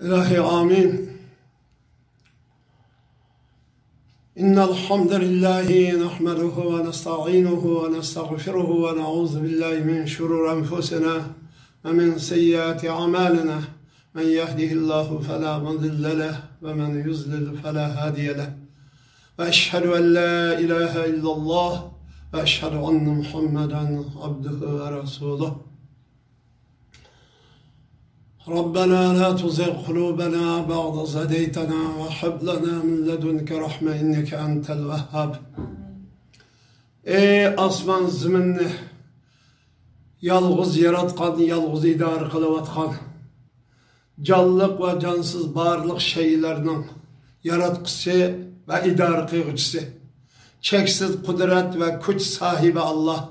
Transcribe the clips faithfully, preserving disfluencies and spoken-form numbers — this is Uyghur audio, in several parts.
إلهي آمين. إن الحمد لله نحمده ونستعينه ونستغفره ونعوذ بالله من شرور أنفسنا ومن سيئات أعمالنا. من يهده الله فلا مضل له ومن يضلل فلا هادي له. وأشهد أن لا إله إلا الله وأشهد أن محمدا عبده ورسوله. ربنا لا تزغ قلوبنا بعد إذ هديتنا وهب لنا من لدنك رحمة إنك أنت الوهاب. ئەي ئاسمان زېمىننى يالغۇز ياراتقان، يالغۇز ئىدارە قىلىۋاتقان، جانلىق ۋە جانسىز بارلىق شەيئىلەرنىڭ ياراتقۇچىسى ۋە ئىدارە قىلغۇچىسى، چەكسىز قۇدرەت ۋە كۈچ ساھىبى ئاللاھ.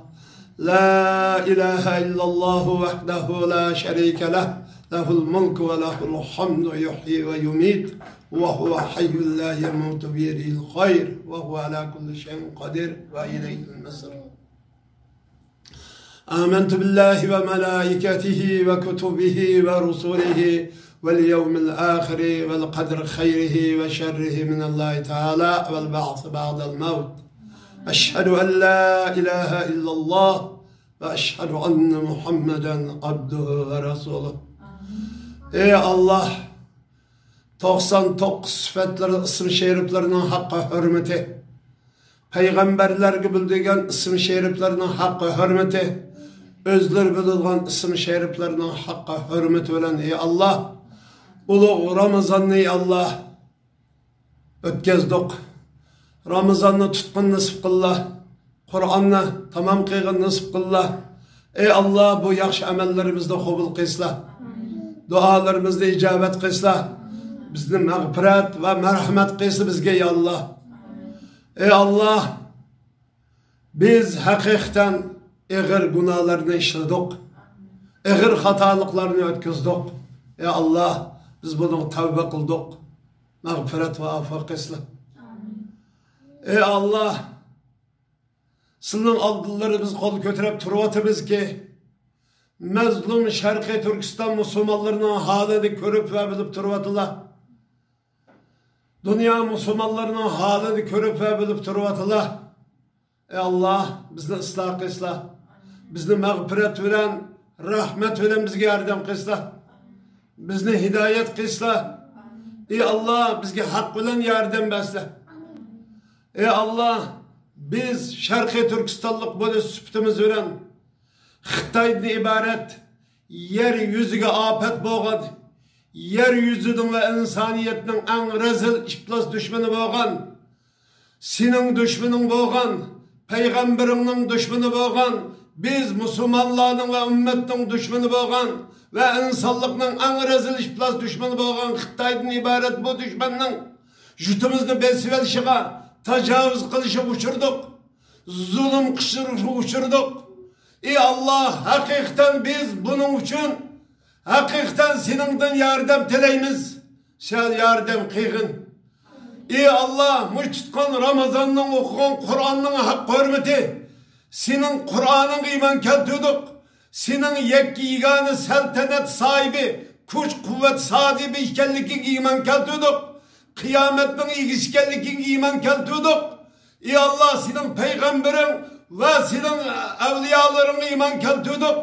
لا إله إلا الله وحده لا شريك له، له الملك وله الحمد يحيي ويميت وهو حي لا يموت بيده الخير وهو على كل شيء قدير وإليه المصير. آمنت بالله وملائكته وكتبه ورسله واليوم الآخر والقدر خيره وشره من الله تعالى والبعث بعد الموت. أشهد أن لا إله إلا الله وأشهد أن محمدا عبده ورسوله. ئەي ئاللاھ، توقسان توققۇز سۈپەتلىرى، ئىسىم شېرىپلىرىنىڭ ھەققى ھۆرمىتى، پەيغەمبەرلەرگە بىلدۈرگەن ئىسىم شېرىپلىرىنىڭ ھەققى ھۆرمىتى، ئۆزلىرى بىلىدىغان ئىسىم شېرىپلىرىنىڭ ھەققى ھۆرمىتى بىلەن، ئەي ئاللاھ، ئۇلۇغ رامىزاننى، ئەي ئاللاھ، ئۆتكۈزدۇق. رامىزاننى تۇتقىن نېسىپ قىللا. قۇرئاننى تامام قىلغىن نېسىپ قىللا. ئەي ئاللاھ، بۇ ياخشى ئەمەللىرىمىزنى قوبۇل قىلسىلا. دۇئالىرىمىزنى ئىجابەت قىلسىلا. بىزنى مەغپىرەت ۋە مەرھەمەت قىلسا بىزگە، يا ئاللاھ. ئەي ئاللاھ، بىز ھەقىقەتەن ئېغىر گۇناھلارنى ئىشلىدۇق. ئېغىر خاتالىقلارنى ئۆتكۈزدۇق. ئەي ئاللاھ، بىز بۇنىڭغا تەۋبە قىلدۇق. مەغپىرەت ۋە ئەفۇ قىلسىلا. ئەي ئاللاھ، سىلىنىڭ ئالدىلىرىدا بىز قول كۆتۈرۈپ تۇرۇۋاتىمىزكى، مەزلۇم شەرقىي تۈركىستان مۇسۇلمانلىرىنىڭ ھالىنى كۆرۈپ ۋە بىلىپ تۇرۇۋاتىلا. دۇنيا مۇسۇلمانلىرىنىڭ ھالىنى كۆرۈپ ۋە بىلىپ تۇرۇۋاتىلا. ئەي ئاللاھ، بىزنى ئىسلاھ قىلسىلا. بىزنى مەغپىرەت بىلەن، رەھمەت بىلەن بىزگە ياردەم قىلسىلا. بىزنى ھىدايەت قىلسىلا. ئەي ئاللاھ، بىزگە ھەق بىلەن ياردەم بەرسىلە. ئەي ئاللاھ، بىز شەرقىي تۈركىستانلىق بولۇش سۈپىتىمىز بىلەن خىتايدىن ئىبارەت يەر يۈزىگە ئاپەت بولغان، يەر يۈزىنىڭ ۋە ئىنسانىيەتنىڭ ئەڭ رەزىل ئىپلاس دۈشمىنى بولغان، سېنىڭ دۈشمىنىڭ بولغان، پەيغەمبىرىڭنىڭ دۈشمىنى بولغان، بىز مۇسۇلمانلارنىڭ ۋە ئۈممەتنىڭ دۈشمىنى بولغان ۋە ئىنسانلىقنىڭ ئەڭ رەزىل ئىپلاس دۈشمىنى بولغان خىتايدىن ئىبارەت بۇ دۈشمەننىڭ يۇرتىمىزنى بېسىۋېلىشىغا، تاجاۋۇز قىلىشىغا ئۇچرىدۇق. زۇلۇم قىلىشىغا ئۇچرىدۇق. ئى ئاللاھ، ھەقىقەتەن بىز بۇنىڭ ئۈچۈن ھەقىقەتەن سېنىڭدىن ياردەم تىلەيمىز. سەن ياردەم قىلغىن. ئى ئاللاھ، مۇشۇ تۇتقان رامازاننىڭ، ئوقۇغان قۇرئاننىڭ ھەققى ھۆرمىتى، سېنىڭ قۇرئانىڭغا ئىمان كەلتۈردۇق. سېنىڭ يەككە يېگانە سەلتەنەت ساھىبى، كۈچ قۇۋۋەت ساھىبى ئىكەنلىكىڭگە ئىمان كەلتۈردۇق. قىيامەتنىڭ ئىگىسى ئىكەنلىكىڭگە ئىمان كەلتۈردۇق. ئى ئاللاھ، سېنىڭ پەيغەمبىرىڭ ۋە سېنىڭ ئەۋلىيالىرىڭغا ئىمان كەلتۈردۇق.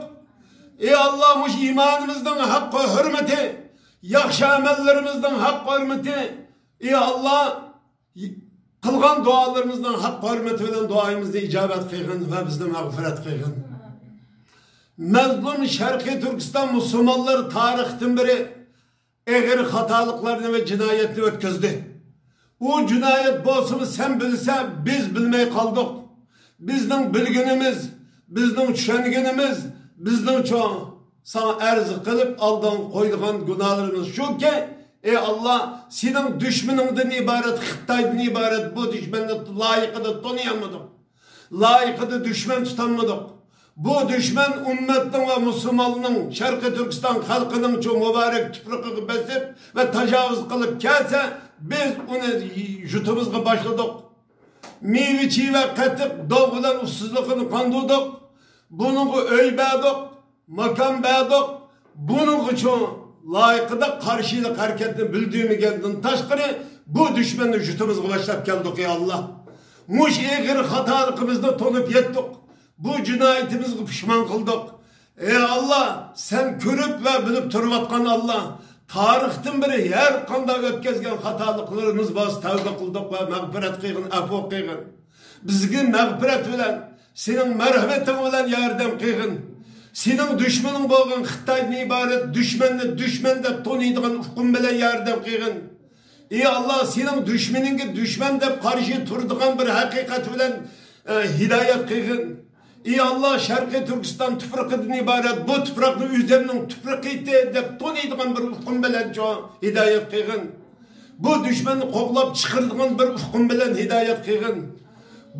ئى ئاللاھ، مۇشۇ ئىمانىمىزنىڭ ھەققى ھۆرمىتى، ياخشى ئەمەللىرىمىزنىڭ ھەققى ھۆرمىتى، ئى ئاللاھ، قىلغان دۇئالىرىمىزنىڭ ھەققى ھۆرمىتى بىلەن دۇئايىمىزنى ئىجابەت قىلغىن ۋە بىزنى مەغپىرەت قىلغىن. مەزلۇم شەرقىي تۈركىستان مۇسۇلمانلىرى تارىختىن بېرى ئېغىر خاتالىقلارنى ۋە جىنايەتنى ئۆتكۈزدى. ئۇ جىنايەت بولسىمۇ سەن بىلسە، بىز بىلمەي قالدۇق. بىزنىڭ بىلگىنىمىز، بىزنىڭ چۈشەنگىنىمىز، بىزنىڭ چوڭ ساڭا ئەرز قىلىپ ئالدىڭ قويىدىغان گۇناھلىرىمىز شۇكى، ئى ئاللاھ، سېنىڭ دۈشمىنىڭدىن ئىبارەت، خىتايدىن ئىبارەت بۇ دۈشمەننى لايىقىدا تونۇيالمىدۇق. لايىقىدا دۈشمەن تۇتالمىدۇق. بۇ دۈشمەن ئۈممەتنىڭ ۋە مۇسۇلماننىڭ، شەرقىي تۈركىستان خەلقىنىڭ شۇ مۇبارەك تۇپرىقىغا بېسىپ ۋە تاجاۋۇز قىلىپ كەلسە، بىز ئۇنى يۇرتىمىزغا باشلىدۇق. مېۋە-چېۋە، قېتىق، داغ بىلەن ئۇسسۇزلۇقىنى قاندۇردۇق. بۇنىڭغا ئۆي بەردۇق، ماكان بەردۇق. بۇنىڭغا شۇ لايىقىدا قارشىلىق ھەرىكەتنى بىلدۈرمىگەندىن تاشقىرى، بۇ دۈشمەننى يۇرتىمىزغا باشلاپ كەلدۇق، ئەي ئاللا. مۇشۇ ئېغىر خاتالىقىمىزنى تونۇپ يەتتۇق. بۇ جىنايىتىمىزگە پۇشمان قىلدۇق. ئەي ئاللا، سەن كۆرۈپ ۋە بىلىپ تۇرۇۋاتقان ئاللا، تارىختىن بېرى ھەر قانداق ئۆتكەزگەن خاتالىقلىرىمىز بولسا تەۋبە قىلدۇق ۋە مەغپىرەت قىلغىن، ئەپۇ قىلغىن. بىزگە مەغپىرەت بىلەن، سېنىڭ مەرھىمىتىڭ بىلەن ياردەم قىلغىن. سېنىڭ دۈشمىنىڭ بولغان خىتايدىن ئىبارەت دۈشمەننى دۈشمەن دەپ تونۇيدىغان ئۇقۇم بىلەن ياردەم قىلغىن. ئى ئاللا، سېنىڭ دۈشمىنىڭگە دۈشمەن دەپ قارشى تۇرىدىغان بىر ھەقىقەت بىلەن، ئە، ھىدايەت قىلغىن. ئى ئاللا، شەرقىي تۈركىستان تۇپرىقىدىن ئىبارەت بۇ تۇپراقنى ئۆزۈمنىڭ تۇپرىقى دەپ تونۇيدىغان بىر ئۇقۇم بىلەن چوڭ ھىدايەت قىلغىن. بۇ دۈشمەننى قوغلاپ چىقىرىدىغان بىر ئۇقۇم بىلەن ھىدايەت قىلغىن.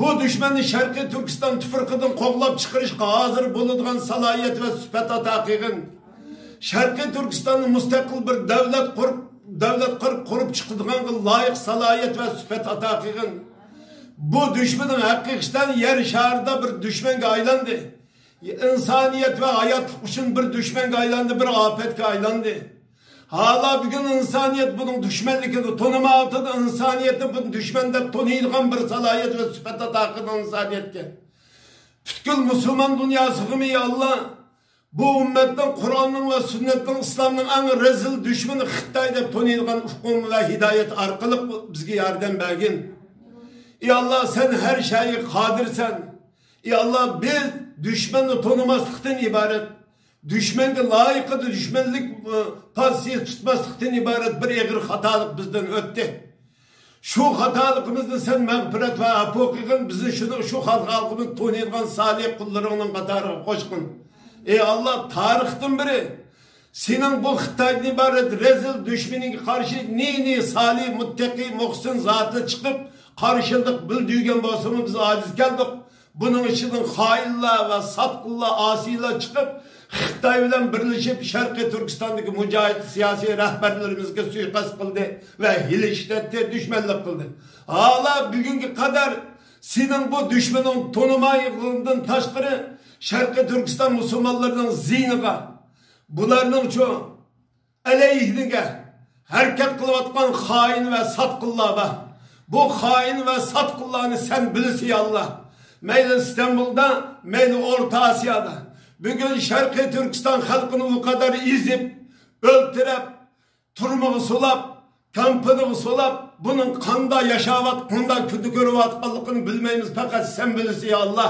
بۇ دۈشمەننى شەرقىي تۈركىستان تۇپرىقىدىن قوغلاپ چىقىرىشقا ھازىر بولىدىغان سالاھىيەت ۋە سۈپەت ئاتا قىلغىن. شەرقىي تۈركىستاننى مۇستەقىل بىر دۆلەت قۇرۇپ، دۆلەت قۇرۇپ، قۇرۇپ چىقىدىغانغا لايىق سالاھىيەت ۋە سۈپەت ئاتا قىلغىن. بۇ دۈشمىنىڭ ھەقىقەتەن يەر شارىدا بىر دۈشمەنگە ئايلاندى. ئىنسانىيەت ۋە ھاياتلىق ئۈچۈن بىر دۈشمەنگە ئايلاندى، بىر ئاپەتكە ئايلاندى. ھالا بۈگۈن ئىنسانىيەت بۇنىڭ دۈشمەنلىكىنى تونۇمايۋاتىدۇ، ئىنسانىيەتنى بۇنى دۈشمەن دەپ تونۇيدىغان بىر سالاھىيەت ۋە سۈپەت ئاتا قىلدىڭ ئىنسانىيەتكە. پۈتكۈل مۇسۇلمان دۇنياسىغىمۇ، يا ئاللا، بۇ ئۈممەتنىڭ، قۇرئاننىڭ ۋە سۈننەتنىڭ، ئىسلامنىڭ ئەڭ رەزىل دۈشمىنى خىتاي دەپ تونۇيدىغان ئۇقۇم ۋە ھىدايەت ئارقىلىق بىزگە ياردەم بەرگىن. ئى ئاللا، سەن ھەر شەيگە قادىرسەن. ئى ئاللا، بىز دۈشمەننى تونۇماسلىقتىن ئىبارەت، دۈشمەنگە لايىقىدا دۈشمەنلىك، ئى، پوزىتسىيە تۇتماسلىقتىن ئىبارەت بىر ئېغىر خاتالىق بىزدىن ئۆتتى. شۇ خاتالىقىمىزنى سەن مەغپىرەت ۋە ئەپۇ قىلغىن، بىزنى شۇنى، شۇ خاتالىقىمىزنى تونۇيدىغان سالىھ قۇللىرىڭنىڭ قاتارىغا قوشقىن. ئى ئاللا، تارىختىن بېرى سېنىڭ بۇ خىتايدىن ئىبارەت رەزىل دۈشمىنىڭگە قارشى نى-نى سالىھ، مۇتتەقى، مۇھسىن زاتى چىقىپ، قارشىلىق بىلدۈرگەن بولسىمۇ، بىز ئاجىز كەلدۇق. بۇنىڭ ئىچىدىن خائىنلار ۋە ساتقىنلار، ئاسىيلار چىقىپ، خىتاي بىلەن بىرلىشىپ، شەرقىي تۈركىستاندىكى مۇجاھىد سىياسىي رەھبەرلىرىمىزگە سۇيىقەست قىلدى ۋە ھىيلە ئىشلەتتى، دۈشمەنلىك قىلدى. ھالا بۈگۈنگە قەدەر سېنىڭ بۇ دۈشمىنىڭ تونۇمايدىغىنىڭدىن تاشقىرى، شەرقىي تۈركىستان مۇسۇلمانلىرىنىڭ زىيىنىغا، بۇلارنىڭچۇ ئەلەيھىگە ھەرىكەت قىلىۋاتقان خائىن ۋە ساتقىنلار بار. بۇ خائىن ۋە ساتقىنلارنى سەن بىلىسەن، يا ئاللا. مەيلى ئىستانبۇلدا، مەيلى ئورتا ئاسىيادا. بۈگۈن شەرقىي تۈركىستان خەلقىنى ئۇ قەدەر ئېزىپ، ئۆلتۈرۈپ، تۈرمىگە سولاپ، كامپىنىغا سولاپ، بۇنىڭ قانداق ياشاۋات-، قانداق كۈندە كۆرۈۋاتقانلىقىنى بىلمەيمىز، پەقەت سەن بىلىسەن، يا ئاللا.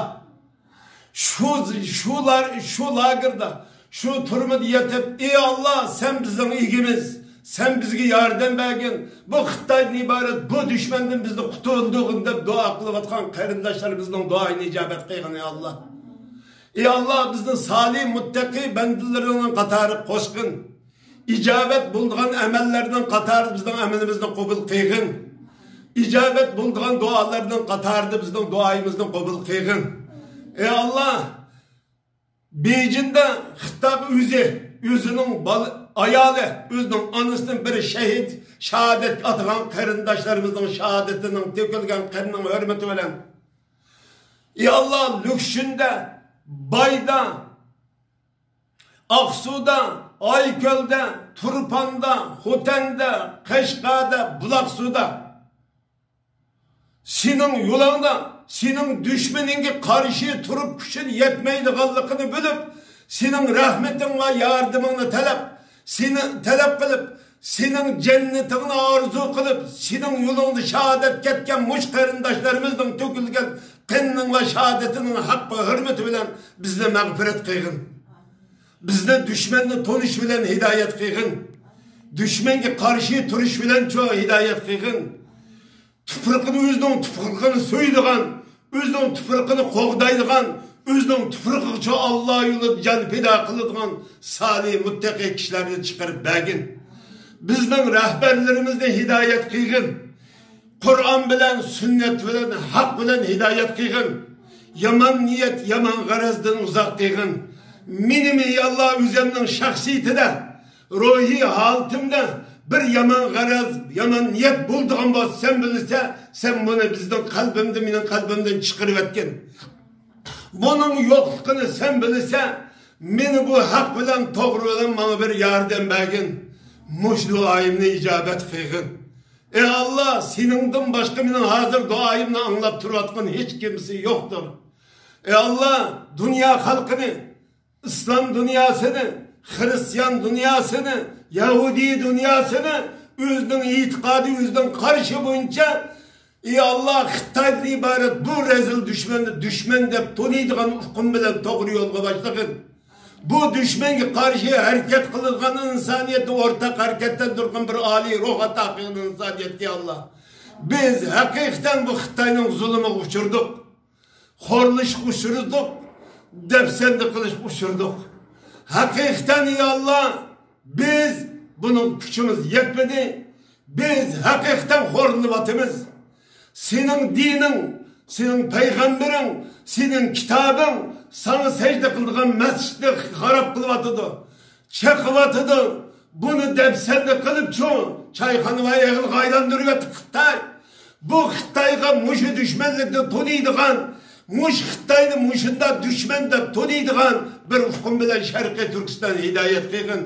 شۇ، شۇلار، شۇ لاگېردا، شۇ تۈرمىدە يېتىپ، ئى ئاللا، سەن بىزنىڭ ئىگىمىز، سەن بىزگە ياردەم بەرگىن، بۇ خىتايدىن ئىبارەت بۇ دۈشمەندىن بىزنى قۇتۇلدۇرغىن دەپ دۇئا قىلىۋاتقان قېرىنداشلىرىمىزنىڭ دۇئايىنى ئىجابەت قىلغىن، ئى ئاللا. ئى ئاللا، بىزنى سالىھ، مۇتتەقىي بەندىلىرىڭنىڭ قاتارىغا قوشقىن. ئىجابەت بولىدىغان ئەمەللەرنىڭ قاتارىدا بىزنىڭ ئەمىلىمىزنى قوبۇل قىلغىن. ئىجابەت بولىدىغان دۇئالارنىڭ قاتارىدا بىزنىڭ دۇئايىمىزنى قوبۇل قىلغىن. ئەي ئاللا، بېيجىڭدا خىتاي ئۆزى، ئۆزىنىڭ بالا، ئايالى، ئۆزىنىڭ ئانىسىدىن بىر شەھىت شاھادەتكە ئاتىغان قېرىنداشلىرىمىزنىڭ شاھادىتىنىڭ تۆكۈلگەن قېنىنىڭ ھۆرمىتى بىلەن، ئى ئاللا، لۈكچۈندە، بايدا، ئاقسۇدا، ئايكۆلدە، تۇرپاندا، خوتەندە، قەشقەردە، بۇلاقسۇدا سېنىڭ يولۇڭدا، سېنىڭ دۈشمىنىڭگە قارشى تۇرۇپ كۈچىنى يەتمەيدىغانلىقىنى بىلىپ، سېنىڭ رەھمىتىڭ ۋە ياردىمىڭنى تەلەپ، سېنى تەلەپ قىلىپ، سېنىڭ جەننىتىڭنى ئارزۇ قىلىپ، سېنىڭ يولۇڭدا شاھادەت كەتكەن مۇشۇ قېرىنداشلىرىمىزنىڭ تۆكۈلگەن قېنىنىڭ ۋە شاھادىتىنىڭ ھەققى ھۆرمىتى بىلەن بىزنى مەغپىرەت قىلغىن. بىزنى دۈشمەننى تونۇش بىلەن ھىدايەت قىلغىن. دۈشمەنگە قارشى تۇرۇش بىلەن چوڭ ھىدايەت قىلغىن. تۇپرىقىنى، ئۆزىنىڭ تۇپرىقىنى سۆيىدىغان، ئۆزىنىڭ تۇپرىقىنى قوغدايدىغان، ئۆزىنىڭ تۇپرىقىغا ئاللا يولىدا جان پىدا قىلىدىغان سالىھ، مۇتتەقىي كىشىلەرنى چىقىرىپ بەرگىن. بىزنىڭ رەھبەرلىرىمىزنى ھىدايەت قىلغىن. قۇرئان بىلەن، سۈننەت بىلەن، ھەق بىلەن ھىدايەت قىلغىن. يامان نىيەت، يامان غەرەزدىن ئۇزاق قىلغىن. مېنىمۇ، يا ئاللا، ئۆزۈمنىڭ شەخسىيىتىدە، روھىي ھالىتىمدە بىر يامان غەرەز، يامان نىيەت بولىدىغان بولسا، سەن بىلىسەن، سەن بۇنى بىزنىڭ قەلبىمدىن، مېنىڭ قەلبىمدىن چىقىرىۋەتكىن. بۇنىڭ يوقلۇقىنى سەن بىلىسەن، مېنى بۇ ھەق بىلەن، توغرا بىلەن ماڭا بىر ياردەم بەرگىن. مۇشۇ دۇئايىمنى ئىجابەت قىلغىن. ئەي ئاللا، سېنىڭدىن باشقا مېنىڭ ھازىر دۇئايىمنى ئاڭلاپ تۇرۇۋاتقان ھېچ كىمسە يوقتۇر. ئەي ئاللا، دۇنيا خەلقىنى، ئىسلام دۇنياسىنى، خىرىستىيان دۇنياسىنى، يەھۇدىي دۇنياسىنى ئۆزىنىڭ ئېتىقادى، ئۆزىنىڭ قارىشى بويىچە، ئەي ئاللا، خىتايدىن ئىبارەت بۇ رەزىل دۈشمەننى دۈشمەن دەپ تونۇيدىغان ئۇقۇم بىلەن توغرا يولغا باشلىغىن. بۇ دۈشمەنگە قارشى ھەرىكەت قىلىدىغان، ئىنسانىيەتكە ئورتاق ھەرىكەتلەندۈرگەن بىر ئالىي روھ ئاتا قىلغىن ئىنسانىيەتكە، يا ئاللا. بىز ھەقىقەتەن بۇ خىتاينىڭ زۇلۇمىغا ئۇچرىدۇق. خورلىشىشقا ئۇچرىدۇق. دەپسەندە قىلىشقا ئۇچرىدۇق. ھەقىقەتەن، يا ئاللا، بىز بۇنىڭ كۈچىمىز يەتمىدى. بىز ھەقىقەتەن خورلىنىۋاتىمىز. سېنىڭ دىنىڭ، سېنىڭ پەيغەمبىرىڭ، سېنىڭ كىتابىڭ ساڭا سەجدە قىلىدىغان مەسچىتنى خاراب قىلىۋاتىدۇ، چېقىۋاتىدۇ. بۇنى دەپسەندە قىلىپچۇ، چايخانا ۋە ئېغىلغا ئايلاندۇرۇۋەتتى خىتاي. بۇ خىتايغا مۇشۇ دۈشمەنلىكنى تونۇيدىغان، مۇشۇ خىتاينى مۇشۇنداق دۈشمەن دەپ تونۇيدىغان بىر ئۇقۇم بىلەن شەرقىي تۈركىستان ھىدايەت قىلغىن.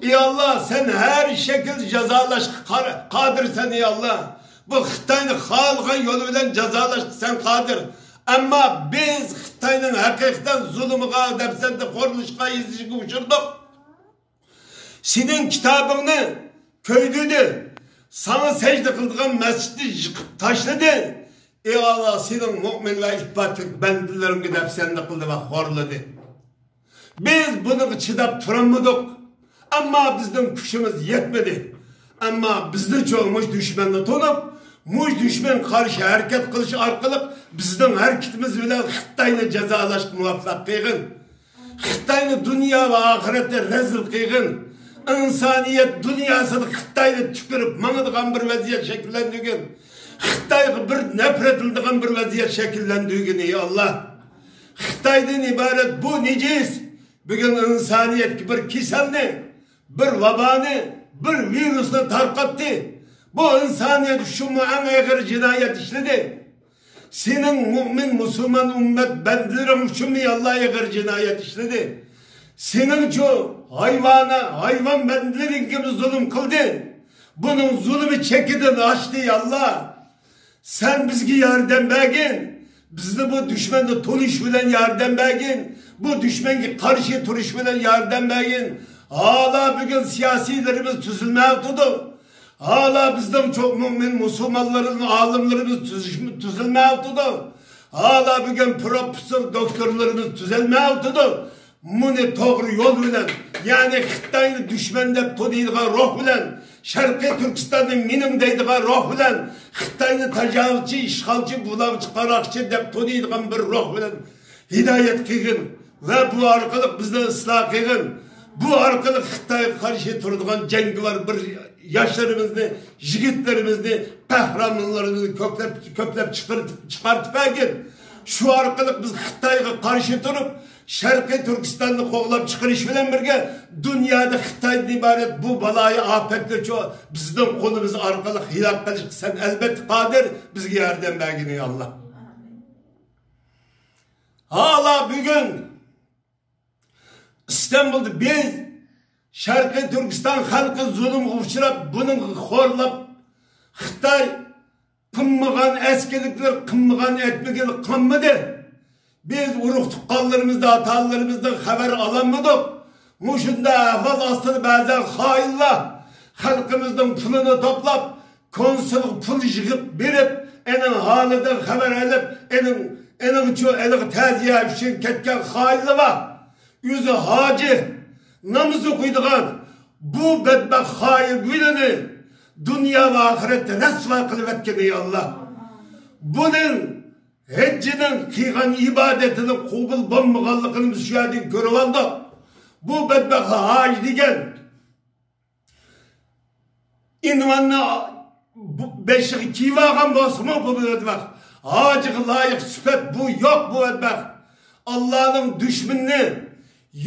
ئى ئاللا، سەن ھەر شەكىل جازالاشقا قار-، قادىرسەن، ئى ئاللا. بۇ خىتاينى خالىغان يولى بىلەن جازالاشقا سەن قادىر. ئەمما بىز خىتاينىڭ ھەقىقەتەن زۇلۇمىغا، دەپسەندە خورلىشىشقا، ئېزىشىگە ئۇچرىدۇق. سېنىڭ كىتابىڭنى كۆيدۈردى. ساڭا سەجدە قىلىدىغان مەسچىتنى يىقىپ تاشلىدى. ئى ئاللا، سېنىڭ مۆمىن ۋە ئىپپەتلىك بەندىلىرىڭگە دەپسەندە قىلدى ۋە خورلىدى. بىز بۇنىڭغا چىداپ تۇرالمىدۇق. ئەمما بىزنىڭ كۈچىمىز يەتمىدى. ئەمما بىزنىچۇ مۇشۇ دۈشمەننى تونۇپ، مۇشۇ دۈشمەنگە قارشى ھەرىكەت قىلىش ئارقىلىق بىزنىڭ ھەرىكىتىمىز بىلەن خىتاينى جازالاشقا مۇۋەپپەق قىلغىن. خىتاينى دۇنيا ۋە ئاخىرەتتە رەزىل قىلغىن. ئىنسانىيەت دۇنياسىدا خىتاينى تۈكۈرۈپ ماڭىدىغان بىر ۋەزىيەت شەكىللەندۈرگىن. خىتايغا بىر نەپرەتلىنىدىغان بىر ۋەزىيەت شەكىللەندۈرگىن، ئى ئاللا. خىتايدىن ئىبارەت بۇ نىجىس بۈگۈن ئىنسانىيەتكە بىر كېسەلنى، بىر ۋابانى، بىر ۋىرۇسنى تارقاتتى. بۇ ئىنسانىيەت ئۈچۈنمۇ ئەڭ ئېغىر جىنايەت ئىشلىدى. سېنىڭ مۆمىن مۇسۇلمان ئۈممەت بەندىلىرىڭ ئۈچۈنمۇ ئاللا ئېغىر جىنايەت ئىشلىدى. سېنىڭچۇ ھايۋانە، ھايۋان بەندىلىرىڭگىمۇ زۇلۇم قىلدى. بۇنىڭ زۇلۇمى چېكىدىن ئاشتى، ئاللا. سەن بىزگە ياردەم بەرگىن. بىزنى بۇ دۈشمەننى تونۇش بىلەن ياردەم بەرگىن. بۇ دۈشمەنگە قارشى تۇرۇش بىلەن ياردەم بەرگىن. ھالا بۈگۈن سىياسىيلىرىمىز تۈزۈلمەيۋاتىدۇ. ھالا بىزنىڭ چوڭ مۆمىن مۇسۇلمانلىرىمىز، ئالىملىرىمىز تۈزۈش-، تۈزۈلمەيۋاتىدۇ. ھالا بۈگۈن پروفېسسور، دوكتورلىرىمىز تۈزەلمەيۋاتىدۇ. بۇنى توغرا يول بىلەن، يەنى خىتاينى دۈشمەن دەپ تونۇيدىغان روھ بىلەن، شەرقىي تۈركىستاننى مېنىڭ دەيدىغان روھ بىلەن، خىتاينى تاجاۋۇزچى، ئىشغالچى، بۇلاڭچى، قاراقچى دەپ تونۇيدىغان بىر روھ بىلەن ھىدايەت قىلغىن ۋە بۇ ئارقىلىق بىزنى ئىسلاھ قىلغىن. بۇ ئارقىلىق خىتايغا قارشى تۇرىدىغان جەڭگىۋار بىر ياشلىرىمىزنى، يىگىتلىرىمىزنى، قەھرىمانلىرىمىزنى كۆپلەپ، كۆپلەپ چىقىرتىپ، چىقارتىپ بەرگىن. شۇ ئارقىلىق بىز خىتايغا قارشى تۇرۇپ، شەرقىي تۈركىستاننى قوغلاپ چىقىرىش بىلەن بىرگە، دۇنيادا خىتايدىن ئىبارەت بۇ بالايىئاپەتنىچۇ بىزنىڭ قولىمىز ئارقىلىق ھالاك قىلىشقا سەن ئەلۋەتتە قادىر، بىزگە ياردەم بەرگىن، ئەي ئاللا. ھالا بۈگۈن ئىستانبۇلدا بىز شەرقىي تۈركىستان خەلقى زۇلۇمغا ئۇچراپ، بۇنىڭغا خورلاپ، خىتاي قىلمىغان ئەسكىلىكلەر، قىلمىغان ئەتمىگىلى قالمىدى. بىز ئۇرۇق تۇغقانلىرىمىزدىن، ئاتا-ئانىلىرىمىزدىن خەۋەر ئالالمىدۇق. مۇشۇنداق ئەھۋال ئاستىدا بەزەن خائىنلار خەلقىمىزنىڭ پۇلىنى توپلاپ، كونسۇلغا پۇل يىغىپ بېرىپ، ئېنىڭ ھالىدىن خەۋەر ئېلىپ، ئېنىڭ، ئېنىڭچۇ، ئېنىڭ تەزىيە ئۈچۈن كەتكەن خائىنلار بار. ئۆزى ھاجى، ناماز ئوقۇيدىغان بۇ بەتبەخت خائىن بۇنى دۇنيا ۋە ئاخىرەتتە رەسۋا قىلىۋەتكىنى، يا ئاللا. بۇنىڭ ھەججىنىڭ قىلغان ئىبادىتىنىڭ قوبۇل بولمىغانلىقىنى بىز شۇ يەردىن كۆرۈۋالدۇق. بۇ بەتبەخت ھاجى دېگەن ئۇنۋاننى بېشىغا كىيىۋالغان بولسىمۇ، بۇ بەتبەخت ھاجىغا لايىق سۈپەت بۇ يوق، بۇ بەتبەخت. ئاللانىڭ دۈشمىنىنى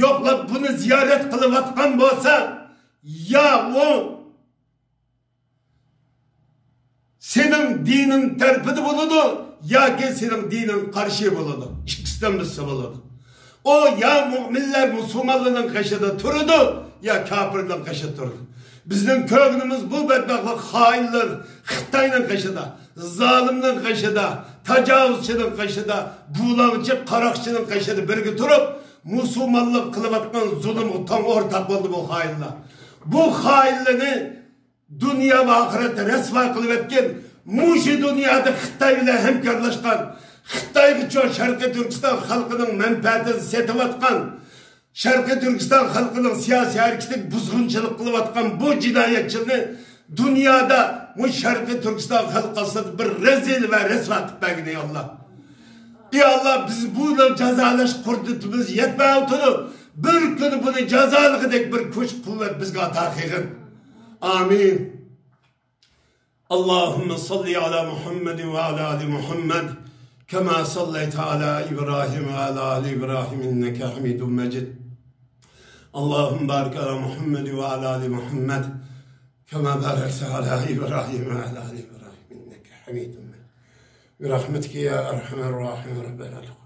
يوقلاپ، بۇنى زىيارەت قىلىۋاتقان بولسا، يا ئۇ سېنىڭ دىنىڭ تەرىپىدە بولىدۇ، ياكى سېنىڭ دىنىڭ قارشى بولىدۇ. ئىككىسىدىن بىرسى بولىدۇ. ئۇ يا مۆمىنلەر، مۇسۇلمانلارنىڭ قېشىدا تۇرىدۇ، يا كاپىرنىڭ قېشىدا تۇرىدۇ. بىزنىڭ كۆڭلىمىز بۇ بەتبەختلىك خائىنلار خىتاينىڭ قېشىدا، زالىمنىڭ قېشىدا، تاجاۋۇزچىنىڭ قېشىدا، بۇلاڭچى، قاراقچىنىڭ قېشىدا بىرگە تۇرۇپ، مۇسۇلمانلىق قىلىۋاتقان زۇلۇمغا تاڭ ئورتاق بولدى بۇ خائىنلار. بۇ خائىنلارنى دۇنيا ۋە ئاخىرەتتە رەسۋا قىلىۋەتكەن، مۇشۇ دۇنيادا خىتاي بىلەن ھەمكارلاشقان، خىتايغىچە شەرقىي تۈركىستان خەلقىنىڭ مەنپەئەتىنى سېتىۋاتقان، شەرقىي تۈركىستان خەلقىنىڭ سىياسىي ھەرىكىتىگە بۇزغۇنچىلىق قىلىۋاتقان بۇ جىنايەتچىلىرىنى دۇنيادا، بۇ شەرقىي تۈركىستان خەلقى ئاستىدا بىر رەزىل ۋە رەسۋا قىلىپ بەرگىن، ئەي ئاللا. ئى ئاللا، بىز بۇنى جازالاش قۇدرىتىمىز يەتمەيۋاتىدۇ. بىر كۈنى بۇنى جازالىغۇدەك بىر كۈچ قۇۋۋەت بىزگە ئاتا قىلغىن. ئامىن. اللهم صل على محمد وعلى آل محمد كما صليت على إبراهيم وعلى آل إبراهيم إنك حميد مجيد. اللهم بارك على محمد وعلى آل محمد كما باركت على إبراهيم وعلى آل إبراهيم إنك حميد مجيد. برحمتك يا أرحم الراحمين رب العالمين.